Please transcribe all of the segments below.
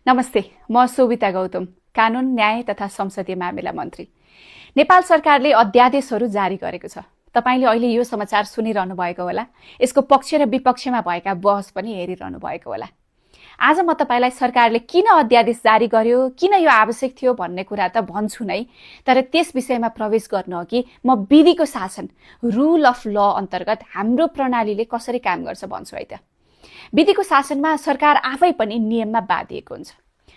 नमस्ते, म सोभिता गौतम, कानुन न्याय तथा संसदीय मामिला मन्त्री। नेपाल सरकारले अध्यादेशहरू जारी गरेको छ। तपाईले अहिले यो समाचार सुनिरहनु भएको होला। यसको पक्ष र विपक्षमा भएका बहस पनि हेरिरहनु भएको होला। आज म तपाईलाई सरकारले किन अध्यादेश जारी गर्यो, किन यो आवश्यक थियो भन्ने कुरा त भन्छु नै, तर त्यस विषयमा प्रवेश गर्न अघि म विधिको शासन, रुल अफ ल अन्तर्गत हाम्रो प्रणालीले कसरी काम गर्छ भन्छु है त। विधिको शासनमा सरकार आफै पनि नियममा बाँधिएको हुन्छ।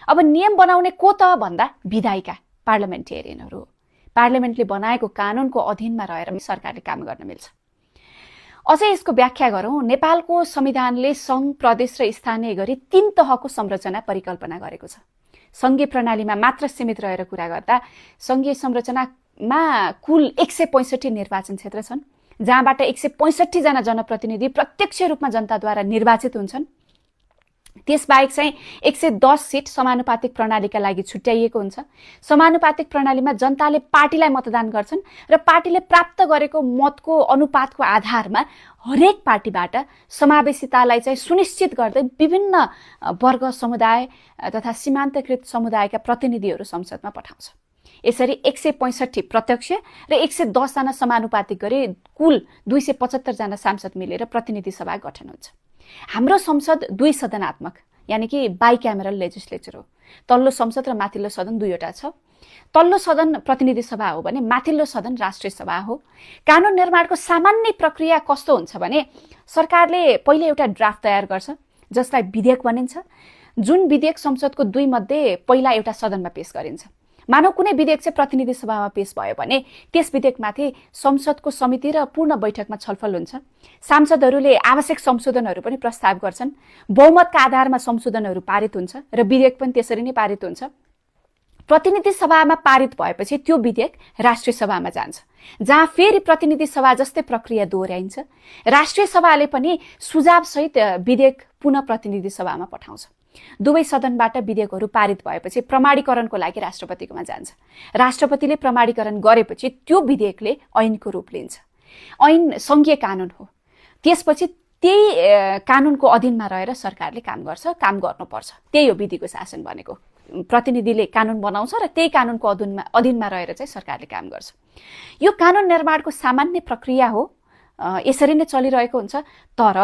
अब नियम बनाउने को त भन्दा विधायिका, पार्लिमेन्टेरियनहरू। पार्लिमेन्टले बनाएको कानुनको अधीनमा रहेर सरकारले काम गर्न मिल्छ। अझै यसको व्याख्या गरौँ, नेपालको संविधानले सङ्घ, प्रदेश र स्थानीय गरी 3 तहको संरचना परिकल्पना गरेको छ। सङ्घीय प्रणालीमा मात्र सीमित रहेर कुरा गर्दा सङ्घीय संरचनामा कुल 165 निर्वाचन क्षेत्र छन्, जहाँबाट 165 जना जनप्रतिनिधि प्रत्यक्ष रूपमा जनताद्वारा निर्वाचित हुन्छन्। त्यसबाहेक चाहिँ 110 सिट समानुपातिक प्रणालीका लागि छुट्याइएको हुन्छ। समानुपातिक प्रणालीमा जनताले पार्टीलाई मतदान गर्छन् र पार्टीले प्राप्त गरेको मतको अनुपातको आधारमा हरेक पार्टीबाट समावेशितालाई चाहिँ सुनिश्चित गर्दै विभिन्न वर्ग, समुदाय तथा सीमान्तकृत समुदायका प्रतिनिधिहरू संसदमा पठाउँछ। यसरी 165 प्रत्यक्ष र 110 जना समानुपातिक गरी कुल 275 जना सांसद मिलेर प्रतिनिधि सभा गठन हुन्छ। हाम्रो संसद 2 सदनात्मक, यानि कि बाइक्यामेरल लेजिस्लेचर हो। तल्लो संसद र माथिल्लो सदन दुईवटा छ। तल्लो सदन प्रतिनिधि सभा हो भने माथिल्लो सदन राष्ट्रिय सभा हो। कानुन निर्माणको सामान्य प्रक्रिया कस्तो हुन्छ भने सरकारले पहिले एउटा ड्राफ्ट तयार गर्छ, जसलाई विधेयक भनिन्छ। जुन विधेयक संसदको 2 मध्ये पहिला एउटा सदनमा पेश गरिन्छ। मानव कुनै विधेयक चाहिँ प्रतिनिधि सभामा पेश भयो भने त्यस विधेयकमाथि संसदको समिति र पूर्ण बैठकमा छलफल हुन्छ। सांसदहरूले आवश्यक संशोधनहरू पनि प्रस्ताव गर्छन्। बहुमतका आधारमा संशोधनहरू पारित हुन्छ र विधेयक पनि त्यसरी नै पारित हुन्छ। प्रतिनिधि सभामा पारित भएपछि त्यो विधेयक राष्ट्रिय सभामा जान्छ, जहाँ फेरि प्रतिनिधि सभा जस्तै प्रक्रिया दोहोऱ्याइन्छ। राष्ट्रिय सभाले पनि सुझावसहित विधेयक पुनः प्रतिनिधि सभामा पठाउँछ। दुवै सदनबाट विधेयकहरू पारित भएपछि प्रमाणीकरणको लागि राष्ट्रपतिकोमा जान्छ। राष्ट्रपतिले प्रमाणीकरण गरेपछि त्यो विधेयकले ऐनको रूप लिन्छ। ऐन सङ्घीय कानुन हो। त्यसपछि त्यही कानुनको अधीनमा रहेर सरकारले काम गर्छ, काम गर्नुपर्छ। त्यही हो विधिको शासन भनेको। प्रतिनिधिले कानुन बनाउँछ र त्यही कानुनको अधीनमा रहेर चाहिँ सरकारले काम गर्छ। यो कानुन निर्माणको सामान्य प्रक्रिया हो। यसरी नै चलिरहेको हुन्छ। तर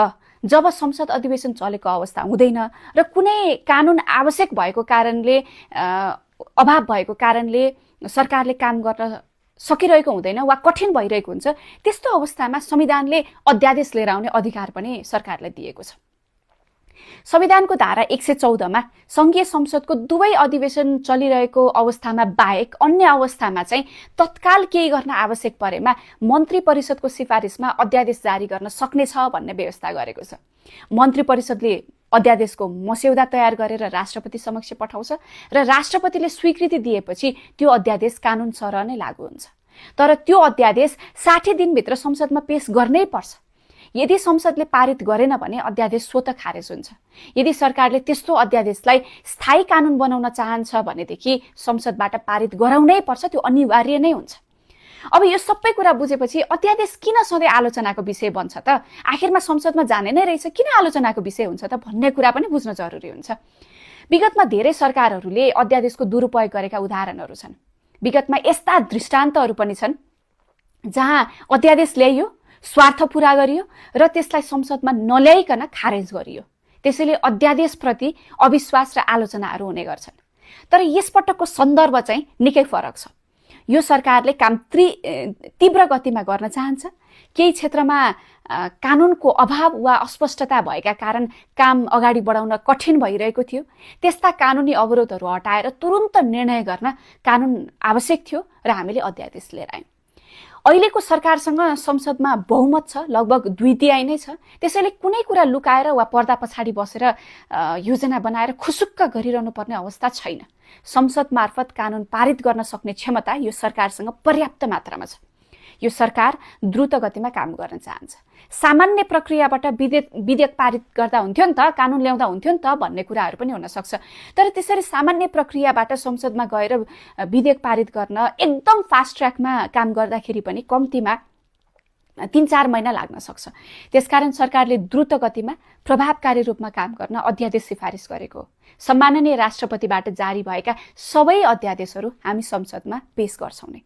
जब संसद अधिवेशन चलेको अवस्था हुँदैन र कुनै कानुन आवश्यक भएको कारणले, अभाव भएको कारणले सरकारले काम गर्न सकिरहेको हुँदैन वा कठिन भइरहेको हुन्छ, त्यस्तो अवस्थामा संविधानले अध्यादेश लिएर आउने अधिकार पनि सरकारलाई दिएको छ। संविधानको धारा 114 मा संघीय संसदको दुवै अधिवेशन चलिरहेको अवस्थामा बाहेक अन्य अवस्थामा चाहिँ तत्काल केही गर्न आवश्यक परेमा मन्त्री परिषदको सिफारिसमा अध्यादेश जारी गर्न सक्नेछ भन्ने व्यवस्था गरेको छ। मन्त्री परिषदले अध्यादेशको मस्यौदा तयार गरेर राष्ट्रपति समक्ष पठाउँछ र राष्ट्रपतिले स्वीकृति दिएपछि त्यो अध्यादेश कानुन सरह नै लागू हुन्छ। तर त्यो अध्यादेश 60 दिनभित्र संसदमा पेश गर्नै पर्छ। यदि संसदले पारित गरेन भने अध्यादेश स्वतः खारेज हुन्छ। यदि सरकारले त्यस्तो अध्यादेशलाई स्थायी कानुन बनाउन चाहन्छ भनेदेखि संसदबाट पारित गराउनै पर्छ, त्यो अनिवार्य नै हुन्छ। अब यो सबै कुरा बुझेपछि अध्यादेश किन सधैँ आलोचनाको विषय बन्छ त? आखिरमा संसदमा जाने नै रहेछ, किन आलोचनाको विषय हुन्छ त भन्ने कुरा पनि बुझ्न जरुरी हुन्छ। विगतमा धेरै सरकारहरूले अध्यादेशको दुरुपयोग गरेका उदाहरणहरू छन्। विगतमा यस्ता दृष्टान्तहरू पनि छन् जहाँ अध्यादेश ल्याइयो, स्वार्थ पूरा गरियो र त्यसलाई संसदमा नल्याइकन खारेज गरियो। त्यसैले अध्यादेशप्रति अविश्वास र आलोचनाहरू हुने गर्छन्। तर यसपटकको सन्दर्भ चाहिँ निकै फरक छ। यो सरकारले काम तीव्र गतिमा गर्न चाहन्छ। केही क्षेत्रमा कानुनको अभाव वा अस्पष्टता भएका कारण काम अगाडि बढाउन कठिन भइरहेको थियो। त्यस्ता कानुनी अवरोधहरू हटाएर तुरुन्त निर्णय गर्न कानुन आवश्यक थियो र हामीले अध्यादेश लिएर आयौँ। अहिलेको सरकारसँग संसदमा बहुमत छ, लगभग 2/3 नै छ। त्यसैले कुनै कुरा लुकाएर वा पर्दा पछाडि बसेर योजना बनाएर खुसुक्क गरिरहनु पर्ने अवस्था छैन। संसद मार्फत कानुन पारित गर्न सक्ने क्षमता यो सरकारसँग पर्याप्त मात्रामा छ। यो सरकार द्रुत गतिमा काम गर्न चाहन्छ। सामान्य प्रक्रियाबाट विधेयक पारित गर्दा हुन्थ्यो नि त, कानुन ल्याउँदा हुन्थ्यो नि त भन्ने कुराहरू पनि हुन सक्छ। तर त्यसरी सामान्य प्रक्रियाबाट संसदमा गएर विधेयक पारित गर्न एकदम फास्ट ट्र्याकमा काम गर्दाखेरि पनि कम्तीमा 3-4 महिना लाग्न सक्छ। त्यसकारण सरकारले द्रुत गतिमा प्रभावकारी रूपमा काम गर्न अध्यादेश सिफारिस गरेको हो। सम्माननीय राष्ट्रपतिबाट जारी भएका सबै अध्यादेशहरू हामी संसदमा पेश गर्छौं नै।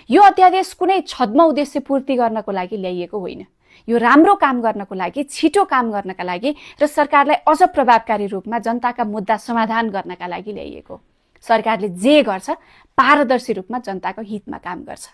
यो अध्यादेश कुनै छद्म उद्देश्य पूर्ति गर्नको लागि ल्याइएको होइन। यो राम्रो काम गर्नको लागि, छिटो काम गर्नका लागि र सरकारलाई अझ प्रभावकारी रूपमा जनताका मुद्दा समाधान गर्नका लागि ल्याइएको। सरकारले जे गर्छ पारदर्शी रूपमा जनताको हितमा काम गर्छ।